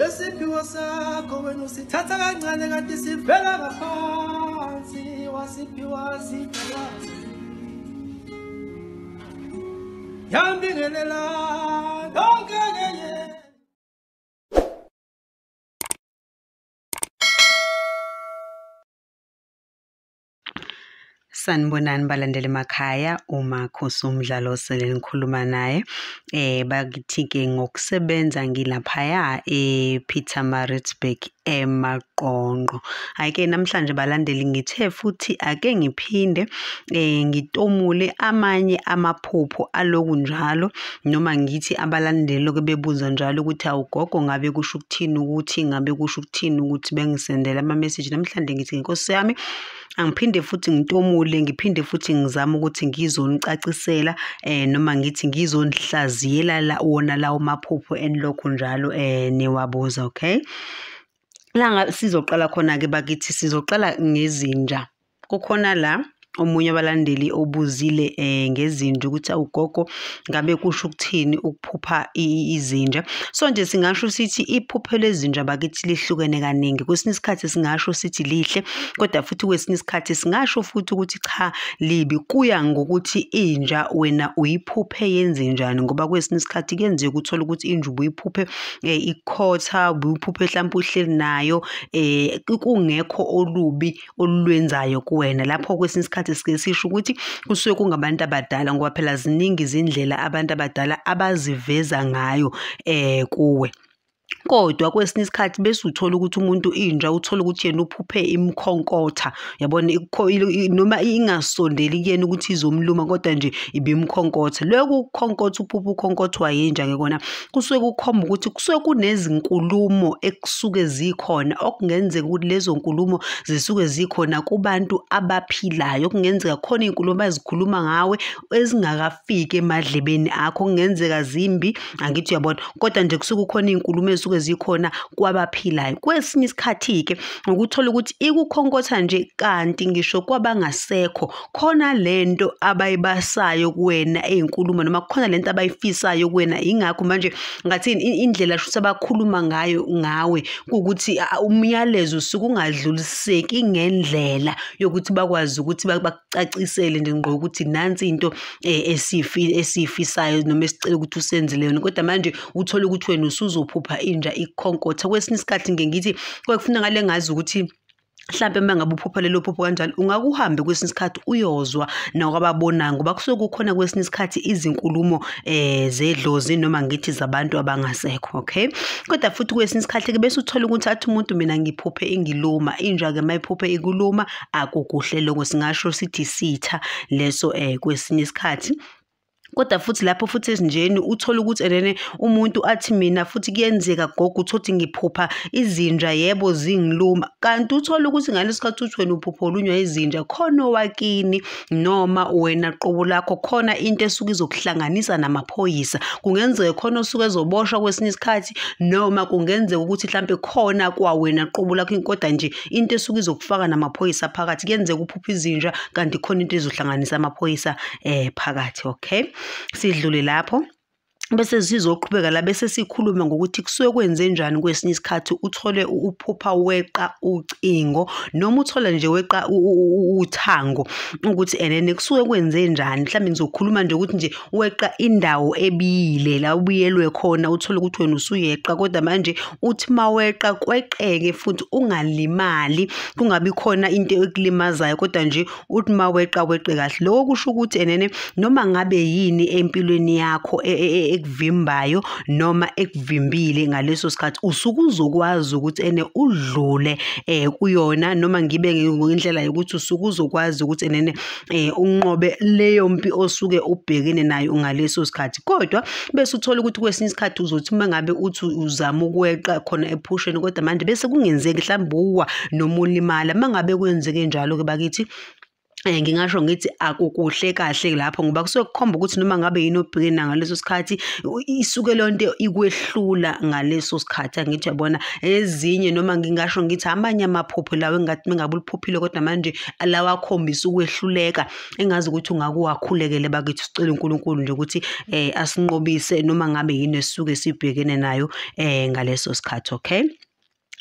Lesiphiwo sakho wena usithatha kancane kanti sivela ngaphansi, wasiphiwa sidalwazi. Yambingelela nonke ngenye. Sanibonani balandeli emakhaya, uMakhosi umdlalo osele ngikhuluma naye. Bakithi-ke ngokusebenza ngilaphaya ePietermaritzburg eMaqonqo. Hhayi-ke namhlanje balandeli ngithe futhi ake ngiphinde ngitomule amanye amaphupho aloku njalo, noma ngithi abalandeli lokhu bebuza njalo ukuthi awugogo ngabe kusho ukuthini ukuthi, ngabe kusho ukuthini ukuthi, bengisendela ama-message. Namhlanje ngithi ngenkosi yami angiphinde futhi ngitomule, ngiphinde futhi ngizame ukuthi ngizonicacisela noma ngithi ngizonihlaziyela la wona lawo maphupho enilokhu njalo niwabuza. Okay, la sizoqala khona-ke bakithi, sizoqala ngezinja. Kukhona la omunye abalandeli obuzile ngezinja ukuthi awugogo ngabe kusho ukuthini ukuphupha izinja. So nje singasho sithi iphupho lezinja bakithi lihlukene kaningi. Kwesinye isikhathi singasho sithi lihle, kodwa futhi kwesinye isikhathi singasho futhi ukuthi cha libi, kuya ngokuthi inja wena uyiphuphe yenze njani. Ngoba kwesinye isikhathi kuyenzeka uthola ukuthi inja ubuyiphuphe ikhotha, ubuyiphuphe mhlawumbe uhleli nayo kungekho olubi olulwenzayo kuwena. Lapho kwesinye isikhathi sike sisho ukuthi kusuke kungabantu abadala, ngoba phela ziningi izindlela abantu abadala abaziveza ngayo kuwe. Kodwa kwesinye isikhathi bese uthola ukuthi umuntu inja uthola ukuthi yena uphuphe imkhonkotha, yabona, noma ingasondeli kuyena ukuthi izomluma, kodwa nje ibimkhonkotha. Lokhu kukhonkotha, uphuphe ukhonkothwa yinja-ke kona kusuke kukhomba ukuthi kusuke kunezinkulumo ekusuke zikhona, okungenzeka ukuthi lezo nkulumo zisuke zikhona kubantu abaphilayo. Okungenzeka khona iy'nkulumo abazikhuluma ngawe ezingakafiki emadlebeni akho, kungenzeka zimbi, angithi uyabona, kodwa nje kusuke kukhona iy'nkulumo esuke zikhona kwabaphilayo. Kwesinye isikhathi-ke ukuthola ukuthi ikukhonkotha nje kanti ngisho kwabangasekho khona lento abayibasayo kuwena eyinkulumo, noma khona lento abayifisayo kuwena. Ingakho manje ngathini indlela shuthi abakhuluma ngayo ngawe kuwukuthi umyalezo usuke ungadluliseki ngendlela yokuthi bakwazi ukuthi bakucacisele nje ngqo ukuthi nansi into esiyifisayo noma esicela ukuthi usenzele yona. Kodwa manje uthola ukuthi wena usuzophupha inja ikhonkotha. Kwesinye isikhathi nge ngithi kwekufuna ngale ngazi ukuthi mhlampe uma ngabe uphupha lelo phupho kanjalo, ungakuhambe kwesinye isikhathi uyozwa nakwababonayo, ngoba kusuke kukhona kwesinye isikhathi izinkulumo zedlozi noma ngithi zabantu abangasekho. Okay, kodwa futhi kwesinye isikhathi-ke bese uthola ukuthi athi umuntu mina ngiphuphe ingiluma. Inja-ke uma iphuphe ikuluma akukuhle lokho, singasho sithi sitha leso kwesinye isikhathi. Kodwa futhi lapho futhi ezinjeni uthola ukuthi enene umuntu athi mina futhi kuyenzeka gogo uthothi ngiphupha izinja yebo zingiluma, kanti uthola ukuthi ngaleso sikhathi uthi wena uphupha olunywa izinja khona owakini noma wena qobo lakho khona into esuke izokuhlanganisa namaphoyisa. Kungenzeka khona osuke ezoboshwa kwesinye isikhathi, noma kungenzeka ukuthi mhlampe khona kwawena qobo lakho, kodwa nje into esuke izokufaka namaphoyisa phakathi. Kuyenzeka uphupha izinja kanti khona into ezohlanganisa amaphoyisa phakathi. Okay, sidlule lapho bese sizoqhubeka la bese sikhuluma ngokuthi kusuke kwenze njani kwesinye isikhathi uthole uphupha weqa ucingo, noma uthole nje weqa uthango, ukuthi enene kusuke kwenze njani. Mhlawumbe ngizokhuluma nje ukuthi nje weqa indawo ebiyile la ubuyelwe khona, uthole ukuthi wena usuyeqa, kodwa manje uthi maweqa kweqeke futhi ungalimali, kungabi khona into ekulimazayo, kodwa nje uthi maweqa weqe kahle. Lokho kusho ukuthi enene noma ngabe yini empilweni yakho ekuvimbayo noma ekuvimbile ngaleso sikhathi, usuke uzokwazi ukuthi ene udlule kuyona, noma ngibe ngendlela yokuthi usuke uzokwazi ukuthi enene unqobe leyo mpi osuke ubhekene nayo ngaleso sikhathi. Kodwa bese uthola ukuthi kwesinye isikhathi uzothi uma ngabe uthi uzama ukweqa khona ephusheni, kodwa manje bese kungenzeki mhlawumbe uwa noma ulimala. Uma ngabe kwenzeke njalo-ke bakithi, Ngingasho ngithi akukuhle kahle lapho, ngoba kusuke kukhomba ukuthi noma ngabe yini obhekene ngaleso sikhathi isuke leyo nto ikwehlula ngaleso sikhathi. Angithi uyabona, ezinye noma ngingasho ngithi amanye amaphupho lawo engathi mengabe uliphuphile kodwa manje lawa akhombisa ukwehluleka, engazi ukuthi ungakuwakhulekele bakithi, sicela uNkulunkulu nje ukuthi asinqobise noma ngabe yini esisuke sibhekene nayo ngaleso sikhathi. Okay,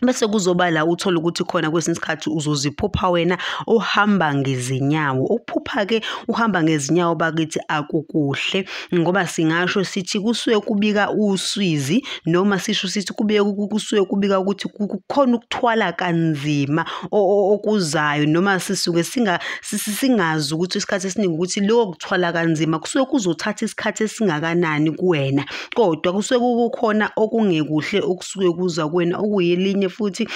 bese kuzoba la uthola ukuthi khona kwesinye isikhathi uzoziphupha wena uhamba ngezinyawo. Ukuphupha-ke uhamba ngezinyawo bakithi akukuhle, ngoba singasho sithi kusuke kubika usizi, noma sisho sithi kusuke kubika ukuthi kukhona ukuthwala kanzima okuzayo, noma sisuke singazi ukuthi isikhathi esiningi ukuthi lokho kuthwala kanzima kusuke kuzothatha isikhathi esingakanani kuwena, kodwa kusuke kukhona okungekuhle okusuke kuza kuwena, okuyelinye futhi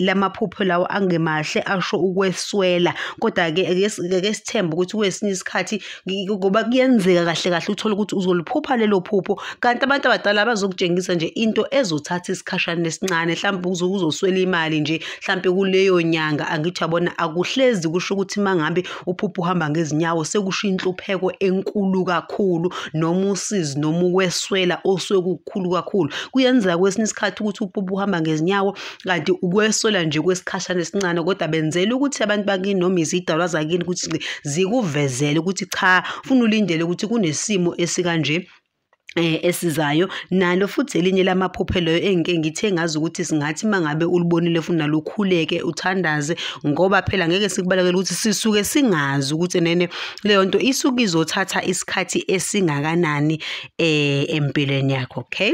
lamaphupho lawo angemahle asho ukweswela. Kodwa-ke ake sithembe ukuthi kwesinye isikhathi, ngoba kuyenzeka kahle kahle uthole ukuthi uzoliphupha lelo phupho, kanti abantu abadala bazokutshengisa nje into ezothatha isikhashana esincane, mhlawumbe uzoswela imali nje mhlawumbe kuleyo nyanga. Angithi uyabona, akuhlezi kusho ukuthi uma ngabe uphupho uhamba ngezinyawo sekusho inhlupheko enkulu kakhulu, noma usizi noma ukweswela osuke kukhulu kakhulu. Kuyenzeka kwesinye isikhathi ukuthi uphupho uhamba ngezinyawo kanti ukweswela nje kwesikhashana esincane, kodwa benzela ukuthi abantu bakini noma izidalwa zakini ukuthi zikuvezele ukuthi cha, ufuna ulindele ukuthi kunesimo esikanje esizayo. Nalo futhi elinye lamaphupho leyo engike ngithe ngazi ukuthi singathi mangabe ulibonile futhi nalo ukhuleke uthandaze, ngoba phela ngeke sikubalekele ukuthi sisuke singazi ukuthi nene leyo nto isuke izothatha isikhathi esingakanani empilweni yakho. Okay,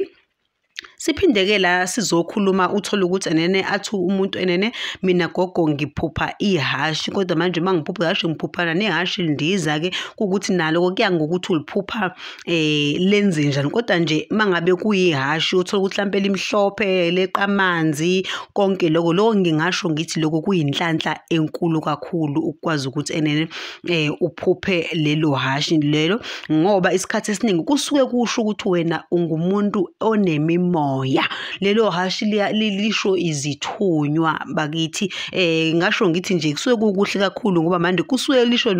siphinde-ke la sizokhuluma, uthole ukuthi enene athi umuntu enene mina gogo ngiphupha ihhashi, kodwa manje uma ngiphupha ihhashi ngiphuphana nehhashi lindiza-ke, kuwukuthi nalo kuya ngokuthi uliphupha lenze njani. Kodwa nje uma ngabe kuyihhashi uthole ukuthi hlampe limhlophe leqa amanzi, konke lokho lokho ngingasho ngithi lokho kuyinhlanhla enkulu kakhulu ukukwazi ukuthi enene uphuphe lelo hhashi lelo, ngoba isikhathi esiningi kusuke kusho ukuthi wena ungumuntu onemimoya. Lelo hashi lisho izithunywa bakithi. Ngasho ngithi nje kusuke kukuhle kakhulu, ngoba manje kusuke lisho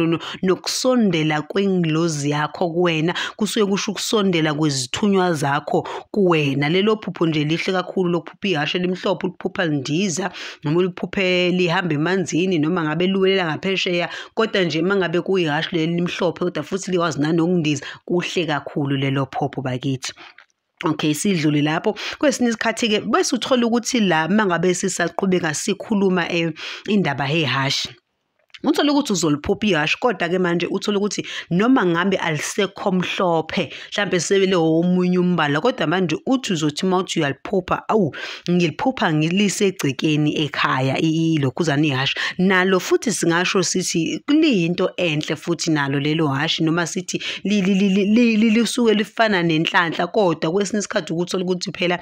nokusondela kwengilozi yakho kuwena, kusuke kusho ukusondela kwezithunywa zakho kuwena. Lelo phupho nje lihle kakhulu lokuphupha ihhashi elimhlophe, uliphupha lindiza noma uliphuphe lihamba emanzini, noma ngabe liwelela ngaphesheya, kodwa nje uma ngabe kuyihhashi leli limhlophe kodwa futhi likwazi nanokundiza, kuhle kakhulu lelo phupho bakithi. Okay, sidlule lapho. Kwesinye isikhathi-ke bese uthola ukuthi la mangabe sisaqhubeka sikhuluma indaba yehhashi, uthole ukuthi uzoliphupha ihhashi, kodwa-ke manje uthole ukuthi noma ngabe alisekho mhlophe, mhlampe sebele omunye umbala, kodwa manje uthi uzothi uma uthi uyaliphupha, awu ngiliphupha ngilisegcekeni ekhaya ilokhuzana ihhashi. Nalo futhi singasho sithi liyinto enhle futhi nalo lelo hhashi, noma sithi lisuke lifana nenhlanhla, kodwa kwesinye isikhathi ukuthola ukuthi phela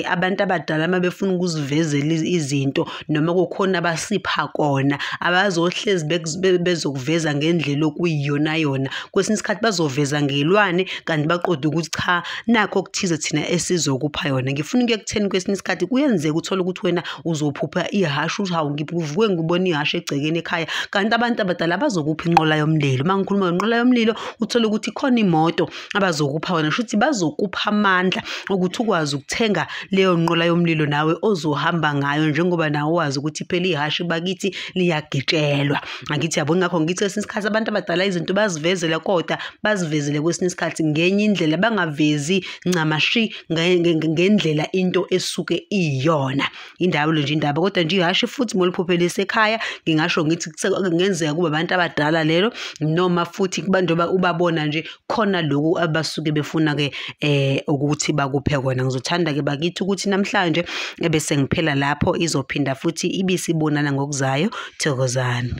abantu abadala uma befuna ukuzivezela izinto noma kukhona abasipha kona, abazohlezi bezokuveza ngendlela okuyiyona yona. Kwesinye isikhathi bazoveza ngelwane, kanti baqonde ukuthi cha, nakho okuthize thina esizokupha yona. Ngifuna ukuya ekutheni kwesinye isikhathi kuyenzeka uthole ukuthi wena uzophupha ihhashi, uthi hawu ngivuke ngibona ihhashi egcekeni ekhaya, kanti abantu abadala bazokupha inqola yomlilo. Uma ngikhuluma ngenqola yomlilo, uthole ukuthi khona imoto abazokupha wena, shuthi bazokupha amandla ukuthi ukwazi ukuthenga leyo nqola yomlilo nawe ozohamba ngayo, njengoba nawe wazi ukuthi phela ihhashi bakithi liyagitshelwa. Angithi yabo, ngakho ngithi kwesinye isikhathi abantu abadala izinto bazivezela, kodwa bazivezele kwesinye isikhathi ngenye indlela, bangavezi ncamashi ngendlela into esuke iyona. Indaba nje indaba, kodwa nje ihhashi futhi moliphuphe lisekhaya, ngingasho ngithi kungenzeka kuba abantu abadala lelo, noma futhi kubantu ubabona nje khona lokhu abasuke befuna-ke ukuthi bakuphe kona. Ngizothanda-ke bakithi ukuthi namhlanje ebese ngiphela lapho, izophinda futhi ibisibonana ngokuzayo. Thokozani.